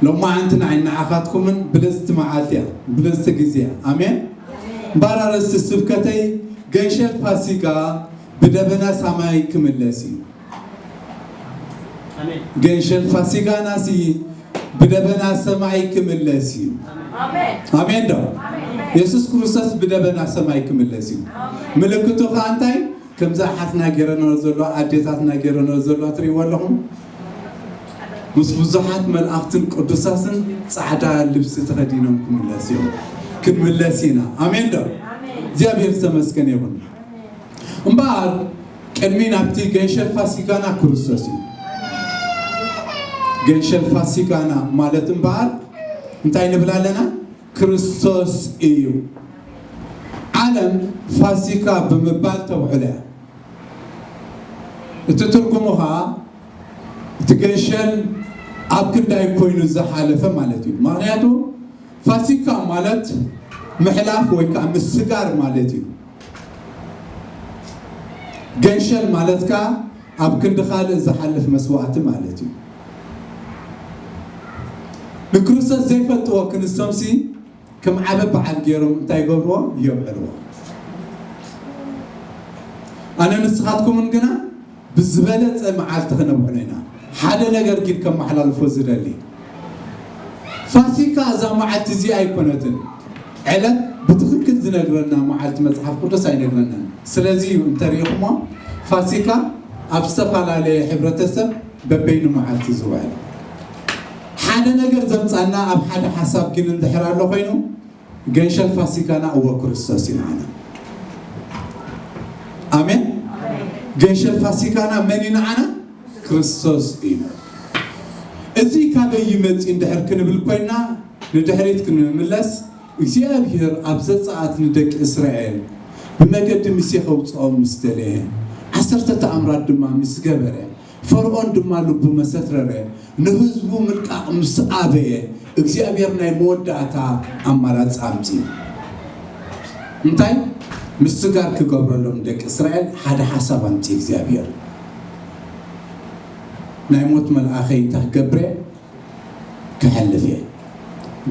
ሎማዓንቲ ንዓይ ንዓኻትኩምን ብልጽቲ መዓልቲ እያ፣ ብልጽቲ ግዜ እያ። ኣሜን። እምበኣር ኣርእስቲ ስብከተይ ገንሸል ፋሲጋ ብደበና ሰማይ ክምለስ እዩ። ገንሸል ፋሲጋናሲ ብደበና ሰማይ ክምለስ እዩ። ኣሜን ዶ? የሱስ ክርስቶስ ብደበና ሰማይ ክምለስ እዩ። ምልክቱ ከኣ እንታይ? ከምዛ ሓትና ገይረንኦ ዘሎ፣ ኣዴታትና ገይረንኦ ዘሎ ትርእይዎ ኣለኹም። ምስ ብዙሓት መላእኽትን ቅዱሳትን ጻዕዳ ልብሲ ተኸዲኖም ክምለስ እዮም። ክንምለስ ኢና። ኣሜን ዶ? እግዚኣብሔር ዝተመስገነ ይኹን። እምበኣር ቅድሚ ናብቲ ገንሸል ፋሲካና ክርስቶስ እዩ። ገንሸል ፋሲካና ማለት እምበኣር እንታይ ንብል ኣለና? ክርስቶስ እዩ። ዓለም ፋሲካ ብምባል ተውዕሎ እያ። እቲ ትርጉሙ ኸዓ እቲ ገንሸል ኣብ ክንዳይ ኮይኑ ዝሓለፈ ማለት እዩ። ምኽንያቱ ፋሲካ ማለት ምሕላፍ ወይ ከዓ ምስጋር ማለት እዩ። ገንሸል ማለት ከዓ ኣብ ክንዲ ካልእ ዝሓልፍ መስዋዕቲ ማለት እዩ። ንክርስቶስ ዘይፈልጥዎ ክንሶምሲ ከም ዓቢ በዓል ገይሮም እንታይ ይገብርዎ? የብዕልዎ። ኣነ ንስኻትኩምን ግና ብዝበለጸ መዓልቲ ክነብዕሎ ኢና። ሓደ ነገር ግን ከመሓላልፎ ዝደሊ፣ ፋሲካ እዛ መዓልቲ እዚኣ ኣይኮነትን። ዕለት ብትኽክል ዝነግረና መዓልቲ መጽሓፍ ቅዱስ ኣይነግረናን። ስለዚ እዩ እንተሪኢኹሞ ፋሲካ ኣብ ዝተፈላለየ ሕብረተሰብ በበይኑ መዓልቲ ዝውዕል። ሓደ ነገር ዘምጻና ኣብ ሓደ ሓሳብ ግን እንድሕር ኣሎ ኮይኑ ገንሸል ፋሲካና እወ ክርስቶስ እዩ ንዓና። ኣሜን። ገንሸል ፋሲካና መን እዩ ንዓና? ክርስቶስ እዩ። እዚ ካበይ ይመጽእ እንድሕር ክንብል ኮይና ንድሕሪት ክንምለስ እግዚኣብሔር ኣብ ዘጸኣት ንደቂ እስራኤል ብመገዲ ሙሴ ከውፅኦም ምስ ደለየ ዓሰርተ ተኣምራት ድማ ምስ ገበረ ፈርዖን ድማ ልቡ መሰትረረ ንህዝቡ ምልቃቕ ምስ ኣበየ እግዚኣብሔር ናይ መወዳእታ ኣማራፂ ኣምፅኡ። እንታይ? ምስጋር ክገብረሎም ደቂ እስራኤል ሓደ ሓሳብ ኣምፅኡ እግዚኣብሔር። ናይ ሞት መልኣኸይ እንታይ ክገብረ ክሐልፍ እየ፣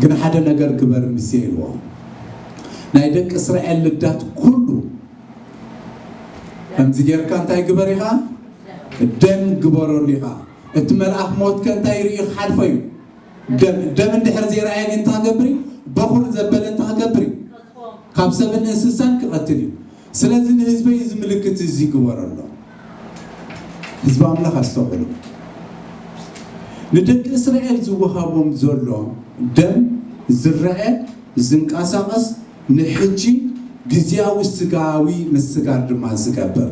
ግን ሓደ ነገር ግበር ሙሴ ኢልዎ። ናይ ደቂ እስራኤል ልዳት ኩሉ ከምዚ ጌርካ እንታይ ግበር ኢኻ? ደም ግበረሉ ኢኻ። እቲ መልኣኽ ሞት ከ እንታይ ርኢ ክሓልፎ እዩ? ደም። ደም እንድሕር ዘይረኣየ ግን እንታይ ክገብር እዩ? በኹር ዘበለ እንታይ ክገብር እዩ? ካብ ሰብን እንስሳን ክቐትል እዩ። ስለዚ ንህዝበይ እዚ ምልክት እዚ ግበረሎም። ህዝቢ ኣምላኽ ኣስተውዕሉ። ንደቂ እስራኤል ዝወሃቦም ዘሎ ደም ዝረአ ዝንቀሳቐስ ንሕጂ ግዝያዊ ስጋዊ ምስጋር ድማ ዝገብር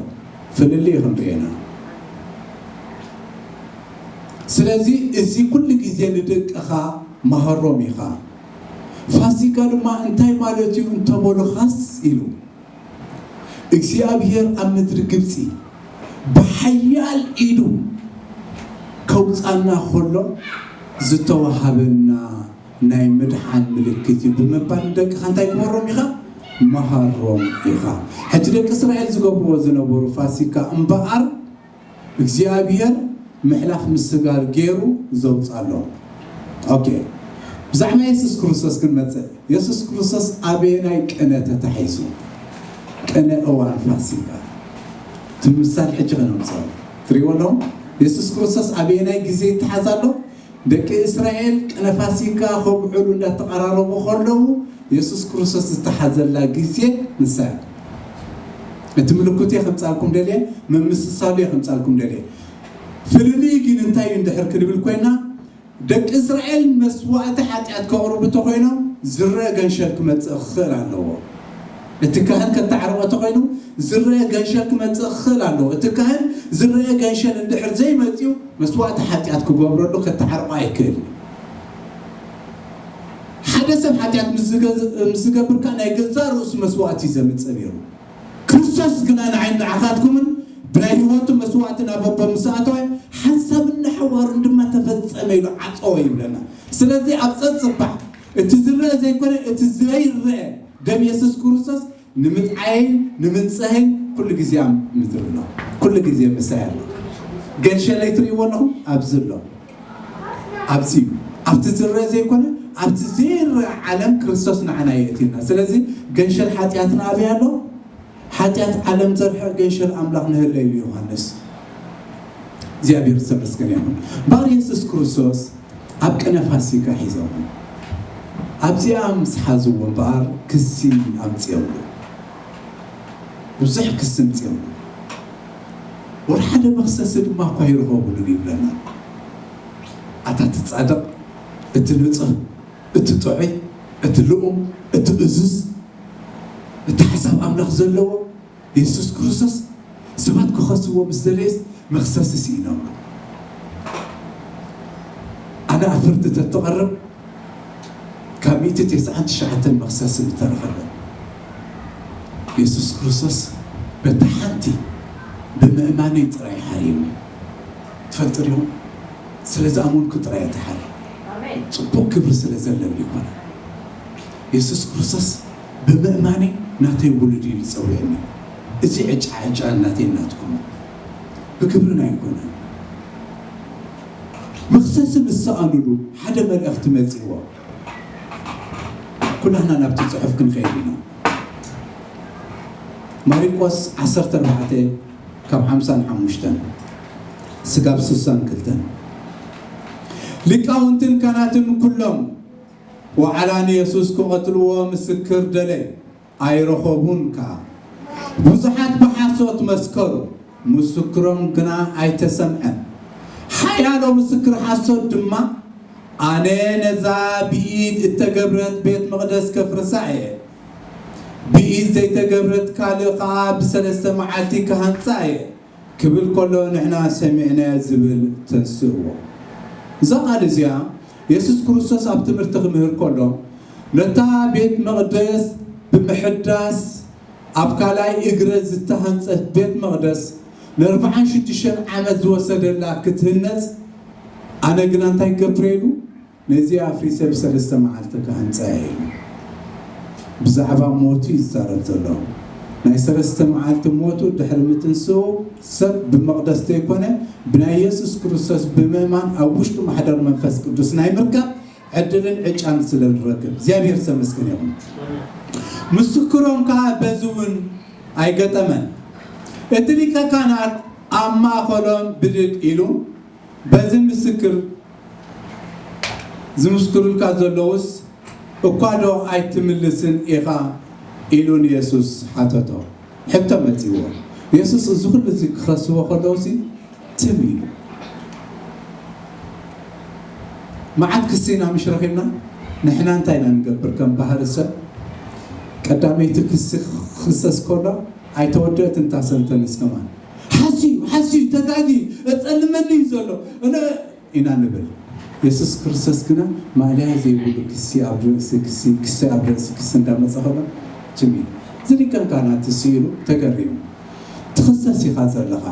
ፍልልይ ክንርኢ ኢና። ስለዚ እዚ ኩሉ ግዜ ንደቅኻ መሃሮም ኢኻ። ፋሲካ ድማ እንታይ ማለት እዩ እንተበሉኻስ ኢሉ እግዚኣብሔር ኣብ ምድሪ ግብፂ ብሓያል ኢዱ ከውፃና ከሎ ዝተዋሃበና ናይ ምድሓን ምልክት እዩ ብምባል ንደቅኻ እንታይ ግበሮም ኢኻ? መሃሮም ኢኻ። ሕጂ ደቂ እስራኤል ዝገብርዎ ዝነበሩ ፋሲካ እምበኣር እግዚኣብሔር ምሕላፍ ምስጋር ገይሩ ዘውፃሎም። ኦኬ፣ ብዛዕባ የሱስ ክርስቶስ ክንመፅእ፣ የሱስ ክርስቶስ ኣበየናይ ቅነ ተታሒዙ? ቅነ እዋን ፋሲካ። እቲ ምሳል ሕጂ ከነምፅኦ ትሪእዎ ኣለኹም። የሱስ ክርስቶስ ኣበየናይ ግዜ ይተሓዝ ኣሎ? ደቂ እስራኤል ቅነ ፋሲካ ከብዕሉ እንዳተቐራረቡ ከለዉ የሱስ ክርስቶስ ዝተሓዘላ ግዜ ንሳ እያ። እቲ ምልክቱ እየ ከምፃልኩም ደልየ፣ ምምስሳሉ እየ ከምፃልኩም ደልየ። ፍልልይ ግን እንታይ እዩ እንድሕር ክንብል ኮይና ደቂ እስራኤል መስዋእቲ ሓጢኣት ከቕርቡ እንተኮይኖም ዝረአ ገንሸል ክመፅእ ክኽእል ኣለዎ። እቲ ካህን ከተዓርቆ እንተኮይኑ ዝረአ ገንሸል ክመፅእ ክኽእል ኣለዎ። እቲ ካህን ዝረአ ገንሸል እንድሕር ዘይመፅኡ መስዋእቲ ሓጢኣት ክገብረሉ ከተዓርቆ ኣይክእል። ሓደ ሰብ ሓጢኣት ምስ ዝገዝ- ምስ ዝገብር ከዓ ናይ ገዛ ርእሱ መስዋእቲ እዩ ዘምፅእ ነይሩ። ክርስቶስ ግና ንዓይን ንዓኻትኩምን ብናይ ህይወቱ መስዋእቲ ናብ ኣቦ ምስ ኣተወ ሓንሳብን ንሓዋሩን ድማ ተፈጸመ ኢሉ ዓጸወ ይብለና። ስለዚ ኣብ ጸጽባሕ እቲ ዝረአ ዘይኮነ እቲ ዘይረአ ደም የሱስ ክርስቶስ ንምጥዓይን ንምንጽህን ኩሉ ግዜ ኣብ ምድሪ ኣሎ። ኩሉ ግዜ ምሳይ ኣሎ። ገንሸለይ ትርእይዎ ኣለኹም ኣብዚ ኣሎ። ኣብዚ እዩ። ኣብቲ ዝረአ ዘይኮነ ኣብቲ ዘይረአ ዓለም ክርስቶስ ንዓና የእትዩና። ስለዚ ገንሸል ሓጢኣትና ኣበይ ኣሎ? ሓጢኣት ዓለም ዘርሐ ገንሸል ኣምላኽ ንህለ ኢሉ ዮሃንስ። እግዚኣብሔር ዝተመስገነ ይኹን። እምበኣር የሱስ ክርስቶስ ኣብ ቅነ ፋሲካ ሒዞም ኣብዚኣ ምስ ሓዝዎ እምበኣር ክሲ ኣምፅኦምሉ። ብዙሕ ክሲ ኣምፅኦምሉ። ወላ ሓደ መኽሰሲ ድማ እኳ ይረኸቡሉን ይብለና። ኣታ እቲ ጻድቕ፣ እቲ ንጹህ፣ እቲ ጥዑይ፣ እቲ ልኡም፣ እቲ እዙዝ፣ እቲ ሓሳብ ኣምላኽ ዘለዎ የሱስ ክርስቶስ ሰባት ክኸስዎ ምስ ደለየስ መኽሰሲ ስኢኖም። ኣነ ኣብ ፍርዲ ተትቐርብ ካብ ሚእቲ ተስዓን ትሽዓተን መኽሰሲ ምተረኸበ። የሱስ ክርስቶስ በታ ሓንቲ ብምእማነይ ጥራይ ሓርየኒ። ትፈልጡ ዲኹም? ስለ ዝኣመንኩ ጥራይ እየ ተሓርየ። ኣሜን። ጽቡቕ ክብሪ ስለ ዘለኒ ይኮነ። የሱስ ክርስቶስ ብምእማነይ ናተይ ውሉድ እዩ ዝጸውዐኒ። እዚ ዕጫ ዕጫ ናተይ ናትኩም ብክብርን ኣይኮነን። መኽሰሲ ምስ ሰኣኑሉ ሓደ መልእኽቲ መጺእዎ። ኩላህና ናብቲ ጽሑፍ ክንኸይድ ኢና። ማሪቆስ ዓሰርተ ኣርባዕተ ካብ ሓምሳን ሓሙሽተን ስጋብ ስሳን ክልተን። ሊቃውንትን ካህናትን ኩሎም ዋዕላ ንየሱስ ክቐትልዎ ምስክር ደለዩ፣ ኣይረኸቡን ከኣ። ብዙሓት ብሓሶት መስከሩ፣ ምስክሮም ግና ኣይተሰምዐን። ሓያሎ ምስክር ሓሶት ድማ፣ ኣነ ነዛ ብኢድ እተገብረት ቤት መቕደስ ከፍርሳ እየ፣ ብኢድ ዘይተገብረት ካልእ ኸኣ ብሰለስተ መዓልቲ ክሃንጻ እየ ክብል ከሎ፣ ንሕና ሰሚዕናዮ ዝብል ተንስእዎ። እዛ ቃል እዚኣ የሱስ ክርስቶስ ኣብ ትምህርቲ ክምህር ከሎ፣ ነታ ቤት መቕደስ ብምሕዳስ ኣብ ካልኣይ እግረ ዝተሃንጸት ቤት መቕደስ ንኣርብዓን ሽዱሽተን ዓመት ዝወሰደላ ክትህነጽ፣ ኣነ ግና እንታይ ክገብር እየ ኢሉ? ነዚ ኣፍሪሰ ብሰለስተ መዓልቲ ክሃንጻ እየ ኢሉ። ብዛዕባ ሞቱ እዩ ዝዛረብ ዘሎ። ናይ ሰለስተ መዓልቲ ሞቱ ድሕሪ ምትንስኡ ሰብ ብመቕደስ ዘይኮነ ብናይ የሱስ ክርስቶስ ብምእማን ኣብ ውሽጡ ማሕደር መንፈስ ቅዱስ ናይ ምርካብ ዕድልን ዕጫን ስለ ንረክብ እግዚኣብሔር ዝተመስገነ ይኹን። ምስክሮም ከኣ በዚ እውን ኣይገጠመን። እቲ ሊቀ ካህናት ኣብ ማእኸሎም ብድድ ኢሉ፣ በዚ ምስክር ዝምስክሩልካ ዘለዉስ እኳ ዶ ኣይትምልስን ኢኻ? ኢሉ ንየሱስ ሓተቶ። ሕቶ መጺእዎ። የሱስ እዚ ኩሉ እዚ ክኸስዎ ከለዉሲ ትም ኢሉ። መዓት ክሲ ኢና ምሽ ረኺብና? ንሕና እንታይ ኢና ንገብር ከም ባህሪ ሰብ? ቀዳመይቲ ክሲ ክኽሰስ ከሎ ኣይተወደአትን እታ ሰንተንስ ከማን። ሓስዩ፣ ሓስዩ፣ ተጋጊ፣ እጸልመኒ እዩ ዘሎ። እነ ኢና ንብል። የሱስ ክርስቶስ ግና ማእለያ ዘይብሉ ክሲ ኣብ ርእሲ ክሲ፣ ክሲ ኣብ ርእሲ ክሲ እንዳመጸ ከሎ ትም ኢሉ። እዚ ሊቀ ካህናት እዚ ኢሉ ተገሪሙ። ትኽሰስ ኢኻ ዘለኻ።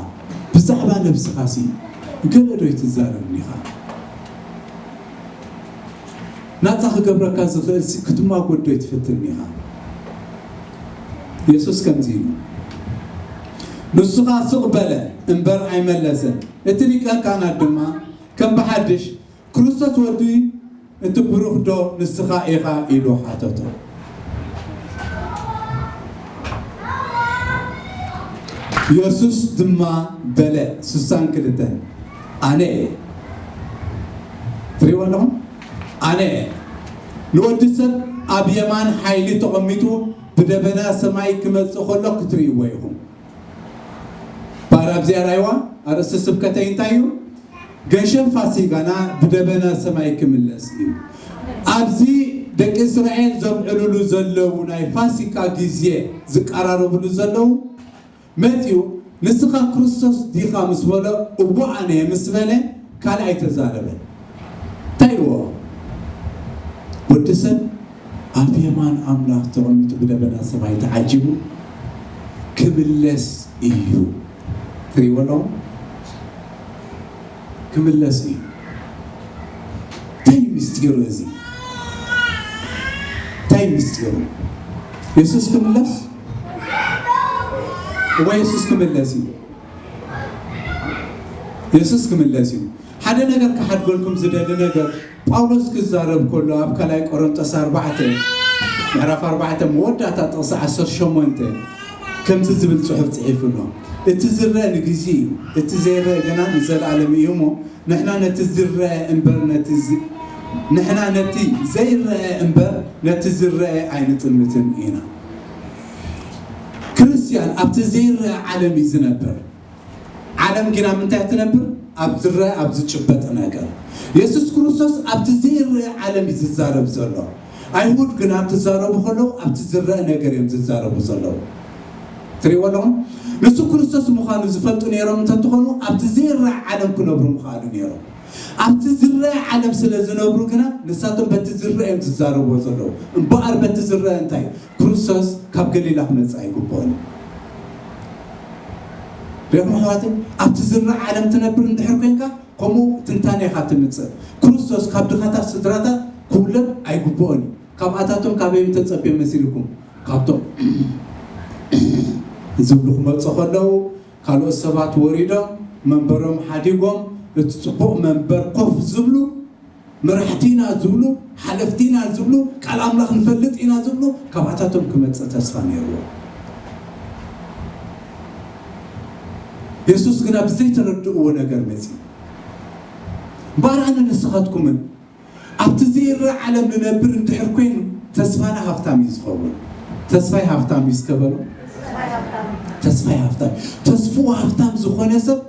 ብዛዕባ ነብስኻሲ ገለ ዶ ይትዛረብ ኢኻ? ናጻ ክገብረካ ዝኽእል ሲ ክትማጎት ዶ ይትፍትን ኢኻ? የሱስ ከምዚ ኢሉ፣ ንሱ ኸኣ ስቕ በለ እምበር ኣይመለሰን። እቲ ሊቀ ካህናት ድማ ከም ብሓድሽ፣ ክርስቶስ ወዲ እቲ ብሩኽ ዶ ንስኻ ኢኻ? ኢሉ ሓተቶ። የሱስ ድማ በለ፣ ስሳን ክልተን፣ ኣነ እየ። ትሪእዎ ኣለኹም? ኣነ እየ። ንወዲ ሰብ ኣብ የማን ሓይሊ ተቐሚጡ ብደበና ሰማይ ክመጽእ ከሎ ክትርእይዎ ኢኹም። ባር ኣብዚኣ ራእይዋ ኣርእስቲ ስብከተይ እንታይ እዩ? ገሸም ፋሲካና ብደበና ሰማይ ክምለስ እዩ። ኣብዚ ደቂ እስራኤል ዘብዕሉሉ ዘለዉ ናይ ፋሲካ ግዜ ዝቀራረብሉ ዘለዉ መጺኡ፣ ንስኻ ክርስቶስ ዲኻ ምስ በሎ፣ እወ ኣነ እየ ምስ በለ፣ ካልእ ኣይተዛረበን። እንታይ ኢልዎ? ወዲ ሰብ ኣብ የማን ኣምላኽ ተቐሚጡ ብደበና ሰማይ ተዓጂቡ ክምለስ እዩ። ትሪእዎ ኣለኹም? ክምለስ እዩ። እንታይ እዩ ምስጢሩ እዚ? እንታይ እዩ ምስጢሩ? የሱስ ክምለስ? እወ፣ የሱስ ክምለስ እዩ። የሱስ ክምለስ እዩ። ሓደ ነገር ክሓድገልኩም ዝደሊ ነገር፣ ጳውሎስ ክዛረብ ከሎ ኣብ ካልኣይ ቆሮንጦስ ኣርባዕተ ምዕራፍ ኣርባዕተ መወዳእታ ጥቕሲ ዓሰርተ ሸሞንተ ከምዚ ዝብል ጽሑፍ ጽሒፉ ኣሎ። እቲ ዝረአ ንግዜ እዩ፣ እቲ ዘይረአ ግና ንዘለኣለም እዩ እሞ፣ ንሕና ነቲ ዝረአ እምበር ነቲ ዝ-፣ ንሕና ነቲ ዘይረአ እምበር ነቲ ዝረአ ኣይንጥምትን ኢና። ክርስትያን ኣብቲ ዘይረአ ዓለም እዩ ዝነብር። ዓለም ግን ኣብ ምንታይ ትነብር? ኣብ ዝረአ፣ ኣብ ዝጭበጥ ነገር። የሱስ ክርስቶስ ኣብቲ ዘይረአ ዓለም እዩ ዝዛረብ ዘሎ። ኣይሁድ ግን ኣብ ዝዛረቡ ከለዉ ኣብቲ ዝረአ ነገር እዮም ዝዛረቡ ዘለዉ። ትሪእዎ ኣለኹም? ንሱ ክርስቶስ ምዃኑ ዝፈልጡ ነይሮም እንተትኾኑ ኣብቲ ዘይረአ ዓለም ክነብሩ ምኽኣሉ ነይሮም። ኣብቲ ዝረአ ዓለም ስለ ዝነብሩ ግና ንሳቶም በቲ ዝረአ እዮም ዝዛረብዎ ዘለዉ። እምበኣር በቲ ዝረአ እንታይ? ክርስቶስ ካብ ገሊላ ክመጽእ ኣይግብኦን እዩ። ሪኢኹም ኣሕዋተይ፣ ኣብቲ ዝረአ ዓለም ትነብር እንድሕር ኮይንካ ከምኡ ትንታነ ኢኻ ትምጽእ። ክርስቶስ ካብ ድኻታት ስድራታት ክውለድ ኣይግብኦን እዩ። ካብኣታቶም ካበይ ተጸብዮም መሲልኩም? ካብቶም ዝብሉ ክመጹ ከለዉ ካልኦት ሰባት ወሪዶም መንበሮም ሓዲጎም እቲ ጽቡቕ መንበር ኮፍ ዝብሉ መራሕቲ ኢና ዝብሉ፣ ሓለፍቲ ኢና ዝብሉ፣ ቃል ኣምላኽ ንፈልጥ ኢና ዝብሉ ካብኣታቶም ክመጽእ ተስፋ ነይርዎ። የሱስ ግና ብዘይተረድእዎ ነገር መጺኡ። እምበኣር ኣነ ንስኻትኩምን ኣብቲ ዘይረኣ ዓለም ንነብር እንድሕር ኮይኑ ተስፋና ሃብታም እዩ ዝኸውን። ተስፋይ ሃብታም እዩ እስከ በሉ። ተስፋይ ሃብታም። ተስፍኡ ሃብታም ዝኾነ ሰብ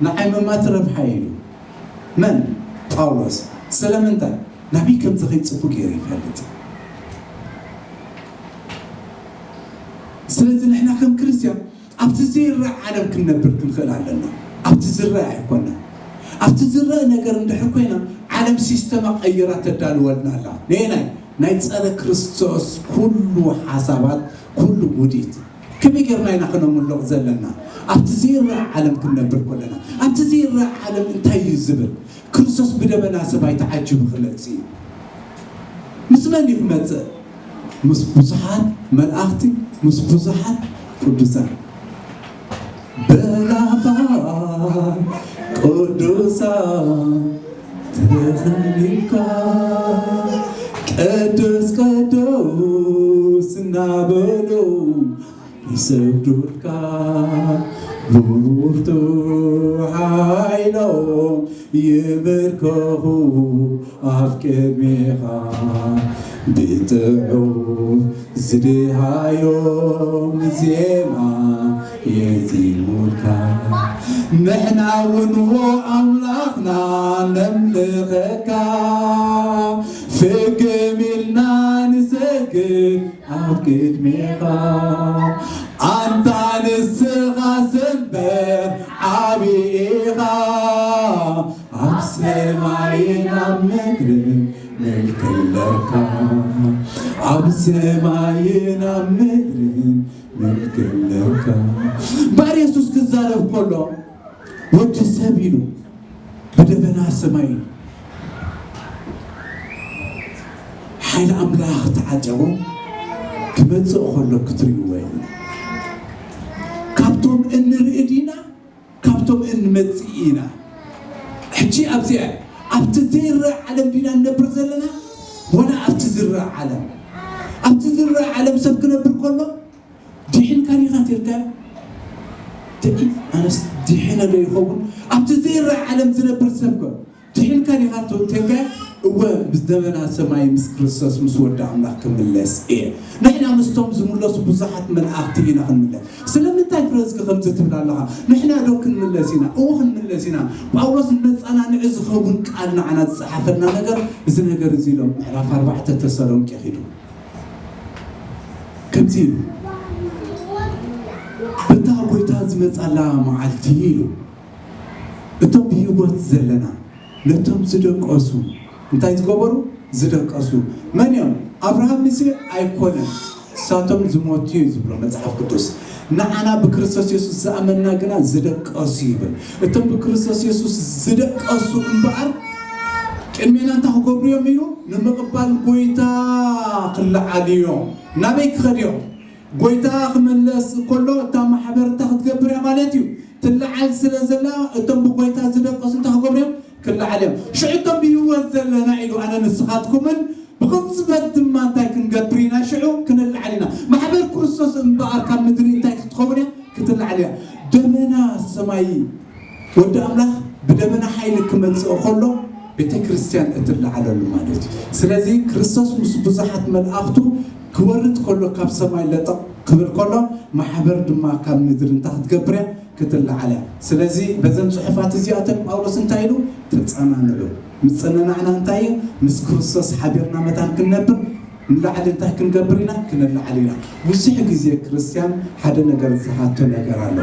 ንዓይ መማት ረብሓ ኢሉ። መን? ጳውሎስ። ስለምንታይ? ናበይ ከም ዝኸይድ ጽቡቕ ገይሩ ይፈልጥ። ስለዚ ንሕና ከም ክርስትያን ኣብቲ ዘይረኣ ዓለም ክንነብር ክንኽእል ኣለና። ኣብቲ ዝረኣ ኣይኮና። ኣብቲ ዝረአ ነገር እንድሕር ኮይና ዓለም ሲስተማ ቀይራ ተዳልወልና ኣላ። ነየናይ? ናይ ጸረ ክርስቶስ ኩሉ ሓሳባት፣ ኩሉ ውዲት። ከመይ ጌርና ኢና ክነምልቕ ዘለና? ኣብቲ ዘይረኣ ዓለም ክንነብር ከለና፣ ኣብቲ ዘይረኣ ዓለም እንታይ እዩ ዝብል? ክርስቶስ ብደበና ሰማይ ተዓጂቡ ክመጽእ እዩ። ምስ መን እዩ ክመጽእ? ምስ ብዙሓት መላእኽቲ፣ ምስ ብዙሓት ቅዱሳን። በላባ ቅዱሳን ተኸሊልካ ቅዱስ ቅዱስ እናበሉ ይሰግዱልካ ብብርቱ ሓይሎም ይምርከኹ ኣብ ቅድሜኻ ብጥዑም ዝደሃዮም ዜማ የዚሙልካ። ንሕና እውን ዎ ኣምላኽና ነምልኸካ ፍግም ኢልና ንሰግድ ኣብ ቅድሜኻ ኣንታ ንስኻ ሰንበት ዓቢ ኢኻ ኣብ ሰማይን ኣብ ምድርን ምልክ ኣለካ ኣብ ሰማይን ኣብ ምድርን ምልክ ኣለካ እምበር የሱስ ክዛረብ ከሎ ወዲ ሰብ ኢሉ ብደበና ሰማይ ሓይሊ ኣምላኽ ተዓጢቑ ክመጽእ ከሎ ክትርእይዎ ኢኹም። ካብቶም እንርኢ ዲና ካብቶም እንመጽእ ኢና። ሕጂ ኣብዚኣ ኣብቲ ዘይረኣ ዓለም ዲና ንነብር ዘለና ወላ ኣብቲ ዝረኣ ዓለም ኣብቲ ዝረኣ ዓለም ሰብ ክነብር ከሎ ድሒንካ ዲኻ ትልካ ደቂ ኣነስ ድሒነ ዶ ይኸውን ኣብቲ ዘይረኣ ዓለም ዝነብር ሰብ ከ ድሒንካ ዲኻ ትልካ እወ ምስ ደበና ሰማይ ምስ ክርስቶስ ምስ ወዲ ኣምላኽ ክምለስ እየ ንሕና ምስቶም ዝምለሱ ብዙሓት መላእኽቲ ኢና ክንምለስ ስለምንታይ ፍረዝጊ ከምዚ ትብል ኣለኻ ንሕና ዶ ክንምለስ ኢና እወ ክንምለስ ኢና ጳውሎስ ንመጻናንዒ ዝኸውን ቃል ንዓና ዝጸሓፈልና ነገር እዚ ነገር እዚ ኢሎም ምዕራፍ ኣርባዕተ ተሰሎንቄ ኺዱ ከምዚ ኢሉ በታ ጎይታ ዝመጻላ መዓልቲ ኢሉ እቶም ብህይወት ዘለና ነቶም ዝደቀሱ እንታይ ዝገበሩ ዝደቀሱ መን እዮም ኣብርሃም ምሴ ኣይኮነን እሳቶም ዝሞቱ እዩ ዝብሎ መጽሓፍ ቅዱስ ንዓና ብክርስቶስ የሱስ ዝኣመንና ግና ዝደቀሱ ይብል እቶም ብክርስቶስ የሱስ ዝደቀሱ እምበኣር ቅድሜና እንታይ ክገብሩ እዮም ኢሉ ንምቕባል ጎይታ ክለዓሉ እዮም ናበይ ክኸዱ እዮም ጎይታ ክምለስ ከሎ እታ ማሕበር እንታይ ክትገብር እያ ማለት እዩ ትለዓል ስለ ዘላ እቶም ብጎይታ ዝደቀሱ እንታይ ክገብሩ እዮም ክለዓል እዮም። ሽዑ እቶም ብህይወት ዘለና ኢሉ ኣነ ንስኻትኩምን ብቕጽበት ድማ እንታይ ክንገብር ኢና? ሽዑ ክንለዓል ኢና። ማሕበር ክርስቶስ እምበኣር ካብ ምድሪ እንታይ ክትኸውን እያ? ክትለዓል እያ። ደመና ሰማይ ወዲ ኣምላኽ ብደመና ሓይሊ ክመጽእ ከሎ ቤተ ክርስቲያን እትለዓለሉ ማለት እዩ። ስለዚ ክርስቶስ ምስ ብዙሓት መልኣኽቱ ክወርድ ከሎ ካብ ሰማይ ለጠቕ ክብል ከሎ ማሕበር ድማ ካብ ምድሪ እንታይ ክትገብር እያ? ክትለዓል እያ። ስለዚ በዘን ጽሑፋት እዚኣተን ጳውሎስ እንታይ ኢሉ? ተጸናንዑ። ምጽንናዕና እንታይ እዩ? ምስ ክርስቶስ ሓቢርና መታን ክንነብር ንላዕሊ እንታይ ክንገብር ኢና? ክንለዓል ኢና። ብዙሕ ግዜ ክርስቲያን ሓደ ነገር ዝሓቶ ነገር ኣሎ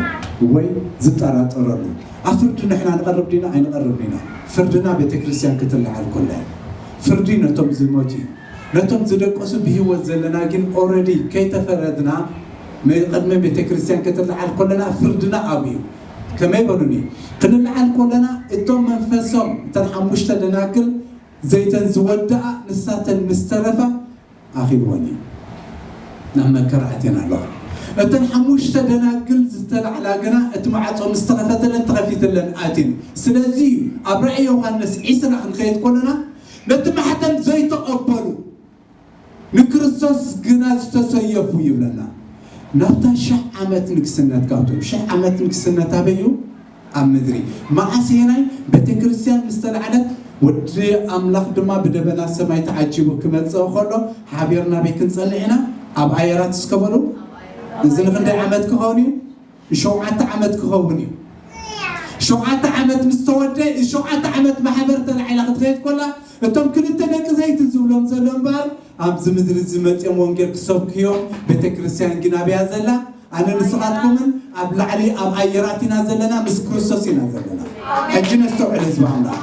ወይ ዝጠራጠረሉ። ኣብ ፍርዲ ንሕና ንቐርብ ዲና ኣይንቐርብ ዲና? ፍርድና ቤተ ክርስቲያን ክትለዓል ኮላ እዩ። ፍርዲ ነቶም ዝሞቱ እዩ። ነቶም ዝደቀሱ ብህይወት ዘለና ግን ኦረዲ ከይተፈረድና ንቕድሚ ቤተ ክርስቲያን ክትለዓል ኮለና ፍርድና ኣብ እዩ። ከመይ በሉኒ? ክንለዓል ኮለና እቶም መንፈሶም እተን ሓሙሽተ ደናግል ዘይተን ዝወደኣ ንሳተን ምስ ተረፋ ኣኺልወን እዩ። ናብ መከራ ኣትየን ኣለዋ። እተን ሓሙሽተ ደናግል ዝተላዕላ ግና እቲ ማዕጾ ምስ ተኸፈተለን ተኸፊተለን ኣትየን። ስለዚ ኣብ ራእይ ዮሃንስ ዒስራ ክንከይድ ኮለና ነቲ ማሕተም ዘይተቐበሉ ንክርስቶስ ግና ዝተሰየፉ ይብለና። ናብታ ሽሕ ዓመት ንግስነት ካብቶም ሽሕ ዓመት ንግስነት ኣበይ እዩ? ኣብ ምድሪ። መዓስ ይሄናይ? ቤተ ክርስቲያን ምስ ተላዕለት ወዲ ኣምላኽ ድማ ብደበና ሰማይ ተዓጂቡ ክመጽእ ከሎ ሓቢርና ቤት ክንጸንሕ ኢና። ኣብ ኣየራት እስከ በሉ። እዚ ንክንደይ ዓመት ክኸውን እዩ? ንሸውዓተ ዓመት ክኸውን እዩ። ሸውዓተ ዓመት ምስ ተወደ፣ ሸውዓተ ዓመት ማሕበር ተላዒላ ክትኸይድ ኮላ፣ እቶም ክልተ ደቂ ዘይቲ ዝብሎም ዘሎ እምበኣር ኣብዚ ምድሪ ዝመፅኦም ወንጌል ክሰብክዮም ቤተ ክርስቲያን ግን ኣብያ ዘላ ኣነ ንስኻትኩምን ኣብ ላዕሊ ኣብ ኣየራት ኢና ዘለና፣ ምስ ክርስቶስ ኢና ዘለና። ሕጂ ነስተውዕል ህዝቢ ኣምላኽ።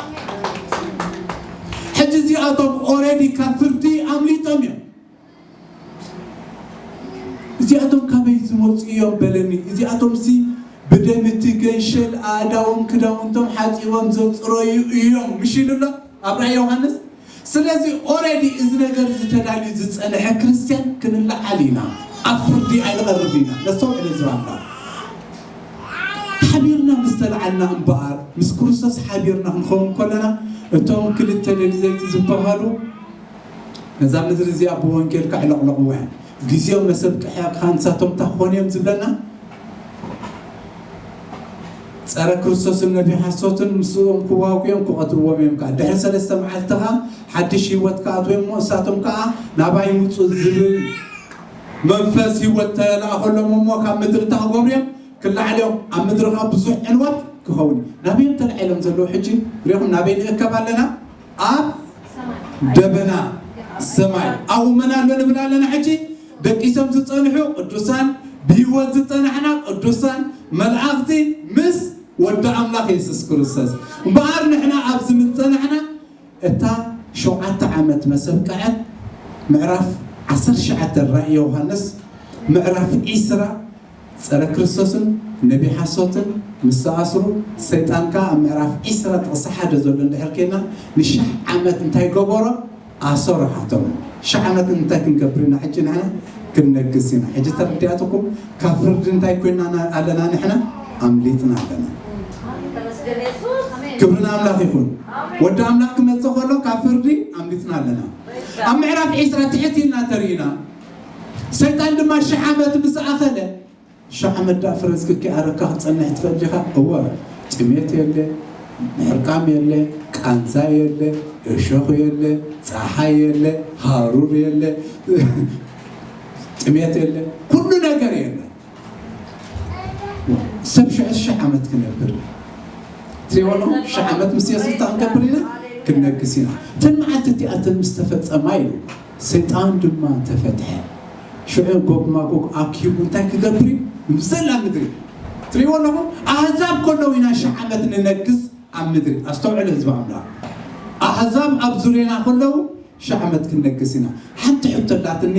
ሕጂ እዚኣቶም ኦሬዲ ካብ ፍርዲ ኣምሊጦም እዮም። እዚኣቶም ካበይ ዝመፁ እዮም በለኒ። እዚኣቶም ሲ ብደም እቲ ገንሸል ኣእዳዎም ክዳውንቶም ሓፂቦም ዘፅረዩ እዮም ምሽ ኢሉ ኣሎ ኣብ ራእይ ዮሃንስ። ስለዚ ኦሬዲ እዚ ነገር ዝተዳልዩ ዝፀንሐ ክርስቲያን ክንለዓል ኢና፣ ኣብ ፍርዲ ኣይንቐርብ ኢና። ነስተውዕል ህዝቢ ኣምላኽ። ሓቢርና ምስ ተለዓልና እምበኣር ምስ ክርስቶስ ሓቢርና ክንኸውን ከለና እቶም ክልተ ደቂ ዘይቲ ዝበሃሉ ነዛ ምድሪ እዚኣ ብወንጌል ከዕለቕለቑዋ እዮም። ግዜኦም መሰብቅሒ ካብ ንሳቶም እንታይ ክኾኑ እዮም ዝብለና? ጸረ ክርስቶስን ነቢ ሓሶትን ምስኦም ክዋጉ እዮም፣ ክቐትልዎም እዮም ከኣ። ድሕሪ ሰለስተ መዓልቲ ከኣ ሓድሽ ህይወት ክኣትዉ እዮም እሞ እሳቶም ከኣ ናባይ ምጹ ዝብል መንፈስ ህይወት ተላእኸሎም እሞ ካብ ምድሪ እንታይ ክገብሩ እዮም? ክለዓሉ እዮም። ኣብ ምድሪ ከኣ ብዙሕ ዕንወት ክኸውን እዩ። ናበይ እዮም ተላዒሎም ዘለዉ ሕጂ? ርኢኹም ናበይ ንእከብ ኣለና? ኣብ ደበና ሰማይ ኣብኡ መን ኣሎ ንብል ኣለና። ሕጂ ደቂሶም ዝጸንሑ ቅዱሳን፣ ብህይወት ዝጸናሕና ቅዱሳን፣ መላእኽቲ ምስ ወዲ ኣምላኽ የሱስ ክርስቶስ። እምበኣር ንሕና ኣብዚ ምስ ጸናሕና እታ ሸውዓተ ዓመት መሰብቅዐት ምዕራፍ ዓሰርተ ትሽዓተ ራእይ ዮሃንስ ምዕራፍ ዒስራ ጸረ ክርስቶስን ነቢ ሓሶትን ምስ ተኣስሩ፣ ሰይጣን ከኣ ኣብ ምዕራፍ ዒስራ ጥቕሲ ሓደ ዘሎ እንድሕር ኬና ንሽሕ ዓመት እንታይ ገበሮ? ኣሰሮ ሓተሙ። ሽሕ ዓመት እንታይ ክንገብር ኢና? ሕጂ ንሕና ክንነግስ ኢና። ሕጂ ተረዲኣትኩም? ካብ ፍርዲ እንታይ ኮይና ኣለና ንሕና? ኣምሊጥና ኣለና። ክብሪ ንኣምላኽ ይኹን። ወዲ ኣምላኽ ክመጽእ ከሎ ካብ ፍርዲ ኣምሊጥና ኣለና። ኣብ ምዕራፍ ዒስራ ትሕት ኢልና ተርኢና፣ ሰይጣን ድማ ሽሕ ዓመት ምስ ኣኸለ፣ ሽሕ ዓመት ደኣ ፍረ ዝክኪ ኣረካ ክትጸንሕ ትኽእል ዲኻ? እወ፣ ጥሜት የለ፣ ምሕርቃም የለ፣ ቃንዛ የለ፣ እሾኽ የለ፣ ጸሓይ የለ፣ ሃሩር የለ፣ ጥሜት የለ፣ ኩሉ ነገር የለ። ሰብ ሽዑ ሽሕ ዓመት ክነብር እዩ። ትሪእዎ ኣለኹም? ሽሕ ዓመት ምስ የሱስ እንታይ ክንገብር ኢና? ክንነግስ ኢና። እተን መዓልቲ እቲኣተን ምስ ተፈጸማ ኢሉ፣ ሰይጣን ድማ ተፈትሐ። ሽዑ ጎግ ማጎግ ኣኪቡ እንታይ ክገብር እዩ? ዘላ ምድሪ ትሪእዎ ኣለኹም? ኣህዛብ ከለዉ ኢና ሽሕ ዓመት ንነግስ ኣብ ምድሪ። ኣስተውዕሉ ህዝቢ ኣምላኽ። ኣህዛብ ኣብ ዙርያና ከለዉ ሽሕ ዓመት ክንነግስ ኢና። ሓንቲ ሕቶ ኣላትኒ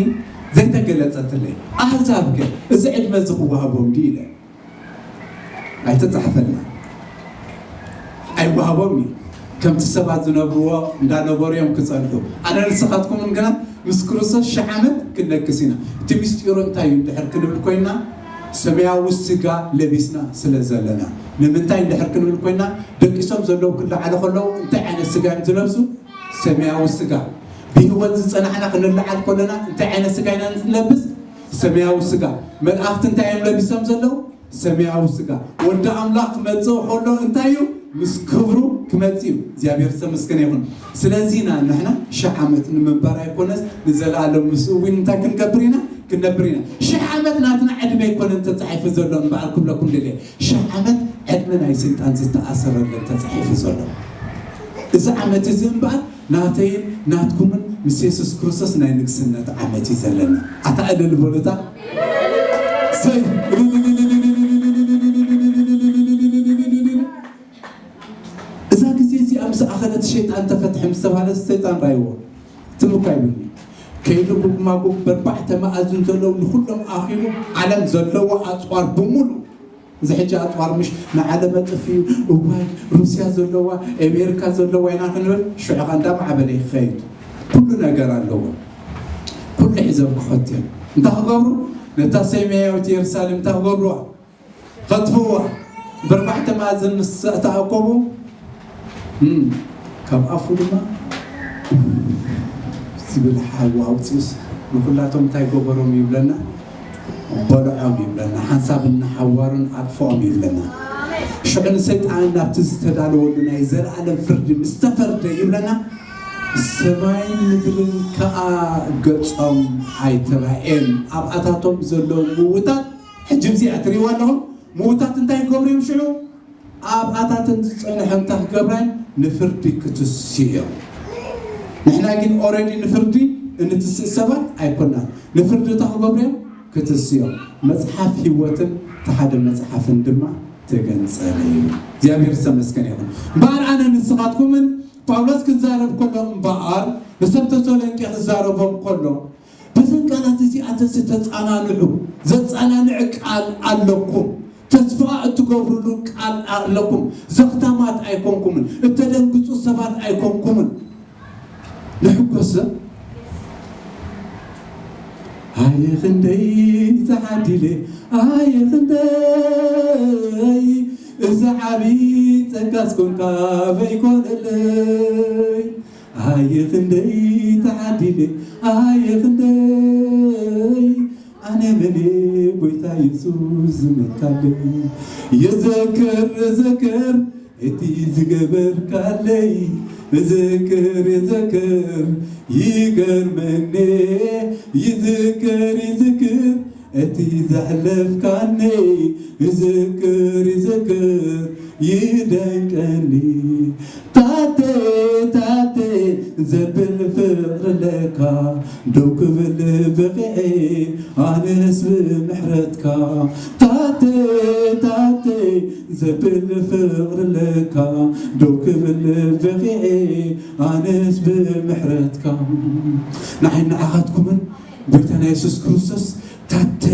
ዘይተገለጸትለይ። ኣህዛብ ከ እዚ ዕድመ እዚ ክወሃቦም ድዩ ኢለ? ኣይተጻሕፈልና። ኣይወሃቦም እዩ። ከምቲ ሰባት ዝነብርዎ እንዳነበሩ እዮም ክጸንሑ። ኣነ ንስኻትኩምን ግና ምስ ክርስቶስ ሽሕ ዓመት ክንነግስ ኢና። እቲ ምስጢሩ እንታይ እዩ እንድሕር ክንብል ኮይንና፣ ሰማያዊ ስጋ ለቢስና ስለ ዘለና። ንምንታይ እንድሕር ክንብል ኮይና፣ ደቂሶም ዘለዉ ክለዓሉ ከለዉ እንታይ ዓይነት ስጋ እዮም ዝለብሱ? ሰማያዊ ስጋ። ብህይወት ዝጸናሕና ክንለዓል ከለና እንታይ ዓይነት ስጋ ኢና ንለብስ? ሰማያዊ ስጋ። መላእኽቲ እንታይ እዮም ለቢሶም ዘለዉ? ሰማያዊ ስጋ። ወዲ ኣምላኽ ክመጽእ ከሎ እንታይ እዩ? ምስ ክብሩ ክመጽእ እዩ። እግዚኣብሔር ዝተመስገነ ይኹን። ስለዚ ኢና ንሕና ሽሕ ዓመት ንምንባር ኣይኮነስ ንዘለኣለም ምስኡ እውን እንታይ ክንገብር ኢና? ክንነብር ኢና። ሽሕ ዓመት ናትና ዕድመ ኣይኮነን ተጻሒፉ ዘሎ እምበኣር ክብለኩም ደልየ። ሽሕ ዓመት ዕድመ ናይ ሰይጣን ዝተኣሰረለን ተጻሒፉ ዘሎ። እዚ ዓመት እዚ እምበኣር ናተይን ናትኩምን ምስ የሱስ ክርስቶስ ናይ ንግስነት ዓመት እዩ ዘለና። ኣታ እልል በሉታ። ሰይ እዛ ግዜ እዚኣ ምስ ኣኸለት ሸይጣን ተፈትሐ ምስ ተባህለ ሰይጣን ራይዎ ትምኳ ይብልኒ። ከይዱ ጉግማጉግ በርባዕተ መኣዝን ዘለዉ ንኹሎም ኣኺቡ ዓለም ዘለዎ ኣፅዋር ብምሉ እዚ ሕጂ ኣፅዋር ምሽ ንዓለም ኣጥፍዩ እዋይ ሩስያ ዘለዋ ኣሜሪካ ዘለዋ ኢና ክንብል ሽዑ ኸ እንዳማዕበለ ይኸይድ። ኩሉ ነገር ኣለዎ። ኩሉ ሒዞም ክኸቱ እዮም። እንታይ ክገብሩ? ነታ ሰማያዊት የሩሳሌም እንታይ ክገብሩዋ? ከጥፍእዋ። በርባዕተ መኣዝን ምስ ተኣከቡ እም፣ ካብ ኣፉ ድማ ዝብል ሓዊ ኣውፅኡስ ንኩላቶም እንታይ ገበሮም ይብለና? በልዖም ይብለና። ሓንሳብ እናሓዋሩን ኣጥፍኦም ይብለና። ሽዑ ንሰይጣን ናብቲ ዝተዳለወሉ ናይ ዘለኣለም ፍርዲ ምስ ተፈርደ ይብለና፣ ሰማይን ምድርን ከኣ ገጾም ኣይተራእየን። ኣብኣታቶም ዘለዉ ምውታት ሕጂ እዚኣ ትርእይዋ ኣለኹም። ምውታት እንታይ ይገብሩ እዮም ሽዑ? ኣብኣታተን ዝጸንሐ እንታይ ክገብራ እዮም? ንፍርዲ ክትስኡ እዮም። ንሕና ግን ኦረዲ ንፍርዲ እንትስእ ሰባት ኣይኮናን። ንፍርዲ እንታይ ክገብሩ እዮም? ክትስኡ እዮም። መጽሓፍ ህይወትን እቲ ሓደ መጽሓፍን ድማ ተገንጸለ እዩ። እግዚኣብሔር ዝተመስገነ ይኹን። እምበኣር ኣነ ንስኻትኩምን ጳውሎስ ክዛረብ ከሎ እምበኣር ንሰብ ተሰሎንቄ ክዛረቦም ከሎ በዘን ቃላት እዚኣተን ዝተጻናንዑ ዘጻናንዕ ቃል ኣለኩም። ተስፋ እትገብሩሉ ቃል ኣለኩም። ዘኽታማት ኣይኮንኩምን። እተደንግጹ ሰባት ኣይኮንኩምን። ንሕጎስ። ኣየ ክንደይ ተዓዲለ፣ ኣየ ክንደይ እዚ ዓቢ ጸጋስ ኮንካ በይኮነለይ። ኣየ ክንደይ ተዓዲለ፣ ኣየ ክንደይ ኣነ መን ጎይታ የሱስ ዝመካለይ። የዘክር፣ የዘክር እቲ ዝገበርካለይ። የዘክር፣ የዘክር ይገርመኒ። ይዝክር፣ ይዝክር እቲ ዘሕለፍካኒ። ይዝክር፣ ይዝክር ይደንቀኒ። ታተ፣ ታተ ዘብል ፍቕሪ ለካ ደው ክብል በቒዐ ኣነስ ብምሕረትካ። ታተ፣ ታተ ዘብል ፍቕሪ ለካ ደው ክብል በቒዐ ኣነስ ብምሕረትካ። ንዓይ ንዓኻትኩምን ጎይታና የሱስ ክርስቶስ ታተ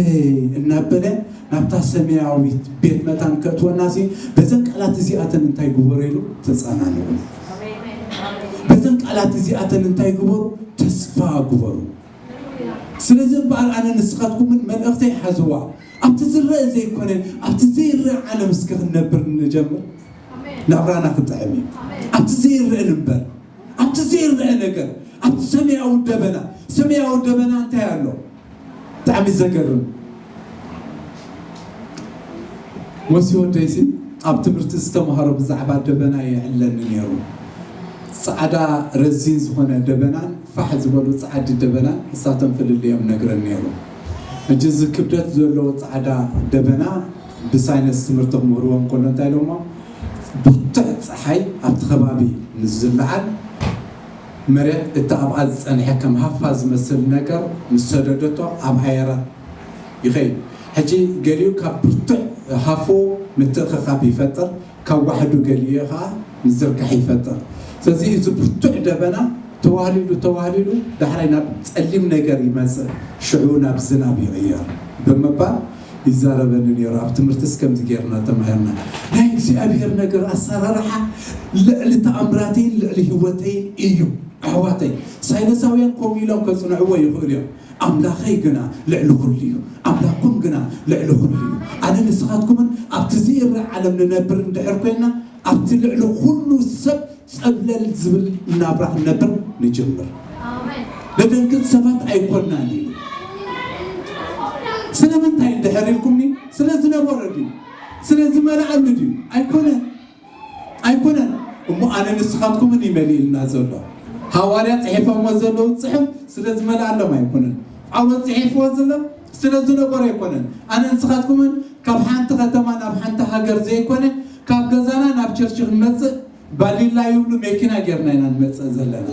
እናበለ ናብታ ሰማያዊት ቤት መታን ከእትወና ሲ በዘን ቃላት እዚኣተን እንታይ ግበሩ ኢሉ ተጸናንዑ። በዘን ቃላት እዚኣተን እንታይ ግበሩ? ተስፋ ግበሩ። ስለዚ እምበኣር ኣነ ንስኻትኩምን መልእኽተይ ሓዝዋ። ኣብቲ ዝረአ ዘይኮነ ኣብቲ ዘይረአ ዓለም እስከ ክንነብር ንጀምር። ናብራና ክጥዕም እዩ። ኣብቲ ዘይረአ ንንበር። ኣብቲ ዘይረአ ነገር ኣብቲ ሰማያዊ ደበና። ሰማያዊ ደበና እንታይ ኣሎ? ብጣዕሚ ዘገርም። መሲ ወደይሲ ኣብ ትምህርቲ ዝተምሃሮ ብዛዕባ ደበና የዕለኒ ነይሩ። ጻዕዳ ረዚን ዝኾነ ደበናን ፋሕ ዝበሉ ጻዕዲ ደበናን እሳቶም ፍልልዮም ነግረን ነይሩ። ሕጂ እዚ ክብደት ዘለዎ ጻዕዳ ደበና ብሳይንስ ትምህርቲ ክምህርዎም ከሎ እንታይ ኢሎሞ? ብርቱዕ ጸሓይ ኣብቲ ከባቢ ምስ ዝለዓል መሬት እቲ ኣብኣ ዝጸንሐ ከም ሃፋ ዝመስል ነገር ምስ ሰደደቶ ኣብ ኣየራት ይኸይድ። ሕጂ ገሊኡ ካብ ብርቱዕ ሃፉ ምትእኽኻብ ይፈጥር፣ ካብ ዋሕዱ ገሊኡ ኸዓ ምዝርጋሕ ይፈጥር። ስለዚ እዚ ብርቱዕ ደበና ተዋህሊሉ ተዋህሊሉ ዳሕራይ ናብ ጸሊም ነገር ይመጽእ፣ ሽዑ ናብ ዝናብ ይቕየር ብምባል ይዛረበኒ ነይሩ። ኣብ ትምህርትስ ከምዚ ጌርና ተማሂርና። ናይ እግዚኣብሔር ነገር ኣሰራርሓ ልዕሊ ተኣምራተይን ልዕሊ ህይወተይን እዩ። ኣሕዋተይ፣ ሳይነሳውያን ከምኡ ኢሎም ከጽንዕዎ ይኽእሉ እዮም። ኣምላኸይ ግና ልዕሊ ኩሉ እዩ። ኣምላኽኩም ግና ልዕሊ ኩሉ እዩ። ኣነ ንስኻትኩምን ኣብቲ ዘይረኣ ዓለም ንነብር እንድሕር ኮይንና፣ ኣብቲ ልዕሊ ኩሉ ሰብ ጸብለል ዝብል ናብራ ክንነብር ንጅምር። ንደንግጽ ሰባት ኣይኮናን ኢሉ። ስለምንታይ እንድሕር ኢልኩምኒ፣ ስለ ዝነበረ ድዩ? ስለ ዝመልኣሉ ድዩ? ኣይኮነን። ኣይኮነን። እሞ ኣነ ንስኻትኩምን እዩ መሊእልና ዘሎ። ሃዋርያ ጽሒፎሞ ዘለዉ ጽሑፍ ስለ ዝመልኣሎም ኣይኮነን። ጳውሎስ ጽሒፍዎ ዘሎ ስለ ዝነበሮ ኣይኮነን። ኣነ ንስኻትኩምን ካብ ሓንቲ ከተማ ናብ ሓንቲ ሃገር ዘይኮነ፣ ካብ ገዛና ናብ ቸርች ክንመጽእ ባሊላ ይብሉ መኪና ጌርና ኢና ንመጽእ ዘለና።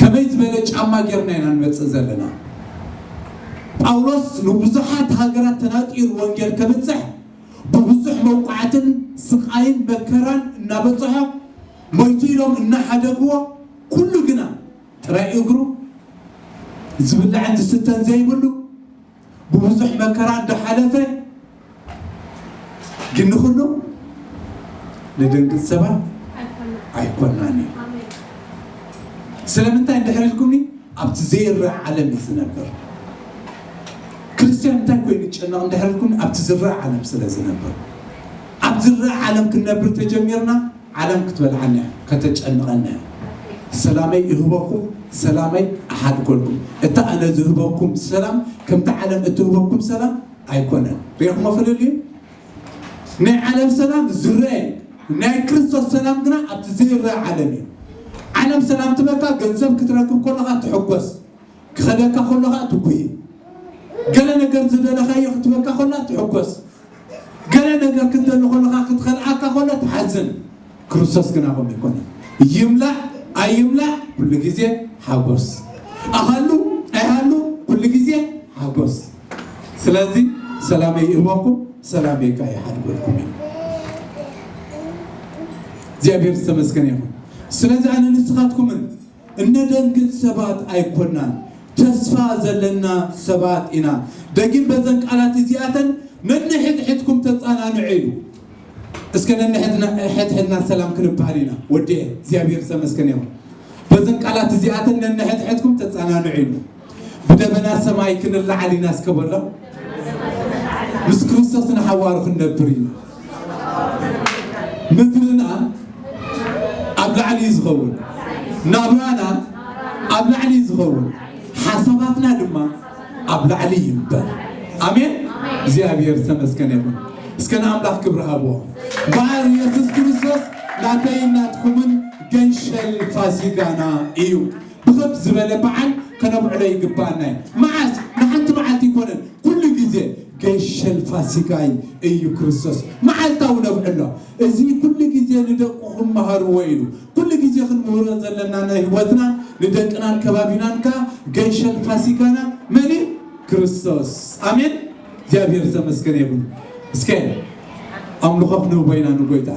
ከመይ ዝበለ ጫማ ጌርና ኢና ንመጽእ ዘለና? ጳውሎስ ንብዙሓት ሃገራት ተናጢሩ ወንጌል ከብጽሕ ብብዙሕ መውቃዕትን ስቓይን መከራን እናበጽሖ፣ ሞይቱ ኢሎም እናሓደግዎ፣ ኩሉ ግና ጥራይ እግሩ ዝብላዕን ዝስተን ዘይብሉ ብብዙሕ መከራ እንዳሓለፈ፣ ግን ንኹሉ ንደንግጽ ሰባት ኣይኮናን እዩ። ስለምንታይ እንድሕር ኢልኩምኒ፣ ኣብቲ ዘይረኣ ዓለም እዩ ዝነብር። ክርስትያን እንታይ ኮይኑ ይጨነቕ እንድሕር ኢልኩምኒ፣ ኣብቲ ዝረኣ ዓለም ስለ ዝነብር። ኣብ ዝረኣ ዓለም ክንነብር ተጀሚርና፣ ዓለም ክትበልዓና እያ፣ ከተጨንቐና እያ። ሰላመይ እህበኩም፣ ሰላመይ እሓድጎልኩም። እታ ኣነ ዝህበኩም ሰላም ከምቲ ዓለም እትህበኩም ሰላም ኣይኮነን። ርኢኹሞ ፍልልዩ? ናይ ዓለም ሰላም ዝረአ እዩ። ናይ ክርስቶስ ሰላም ግና ኣብቲ ዘይረአ ዓለም እዩ። ዓለም ሰላም ትበካ፣ ገንዘብ ክትረክብ ከለኻ ትሕጎስ፣ ክኸደካ ከለኻ ትጉሂ፣ ገለ ነገር ዝደለኻዮ ክትበካ ከላ ትሕጎስ፣ ገለ ነገር ክትደሊ ከለኻ ክትኸልኣካ ከሎ ትሓዝን። ክርስቶስ ግና ከምኡ ኣይኮነን። ይምላእ ኣይምላእ ኩሉ ግዜ ሓጎስ፣ ኣሃሉ ኣይሃሉ ኩሉ ግዜ ሓጎስ። ስለዚ ሰላመይ ይህበኩም፣ ሰላመይ ከኣ ይሓድገልኩም እዩ። እግዚኣብሔር ዝተመስገነ ይኹን። ስለዚ ኣነ ንስኻትኩምን እነደንግጽ ሰባት ኣይኮናን፣ ተስፋ ዘለና ሰባት ኢና። ደጊም በዘን ቃላት እዚኣተን ነንሕድሕድኩም ተጸናንዑ ኢሉ። እስከ ነንሕድና-፣ ሕድሕድና ሰላም ክንበሃል ኢና። ወዲ እግዚኣብሔር ዝተመስገነ ይኹን። በዘን ቃላት እዚኣተን ነንሕድሕድኩም ተጸናንዑ ኢሉ። ብደበና ሰማይ ክንለዓል ኢና እስከ በሎ። ምስ ክርስቶስ ንሓዋሩ ክንነብር ኢና። ምድርና ኣብ ላዕሊ እዩ ዝኸውን። ናብራና ኣብ ላዕሊ እዩ ዝኸውን። ሓሳባትና ድማ ኣብ ላዕሊ ይንበር። ኣሜን። እግዚኣብሔር ዝተመስገነ ይኹን። እስከ ንኣምላኽ ክብሪ ሃብዎ። በዓል የሱስ ክርስቶስ ናተይን ናትኩምን ገንሸል ፋሲጋና እዩ። ብኸም ዝበለ በዓል ከነብዕሎ ይግባኣና እዩ። መዓስ? ንሓንቲ መዓልቲ ይኮነን፣ ኩሉ ግዜ ገንሸል ፋሲካይ እዩ ክርስቶስ። መዓልታዊ ነብዕሎ። እዚ ኩሉ ግዜ ንደቅኹም መሃርዎ ኢሉ። ኩሉ ግዜ ክንምህሮ ዘለና ናይ ህይወትና ንደቅናን ከባቢናን ከኣ ገንሸል ፋሲካና መን እዩ? ክርስቶስ። ኣሜን። እግዚኣብሔር ዝተመስገነ ይኹን። እስከ ኣምልኾ ክንህቦ ኢና ንጎይታ።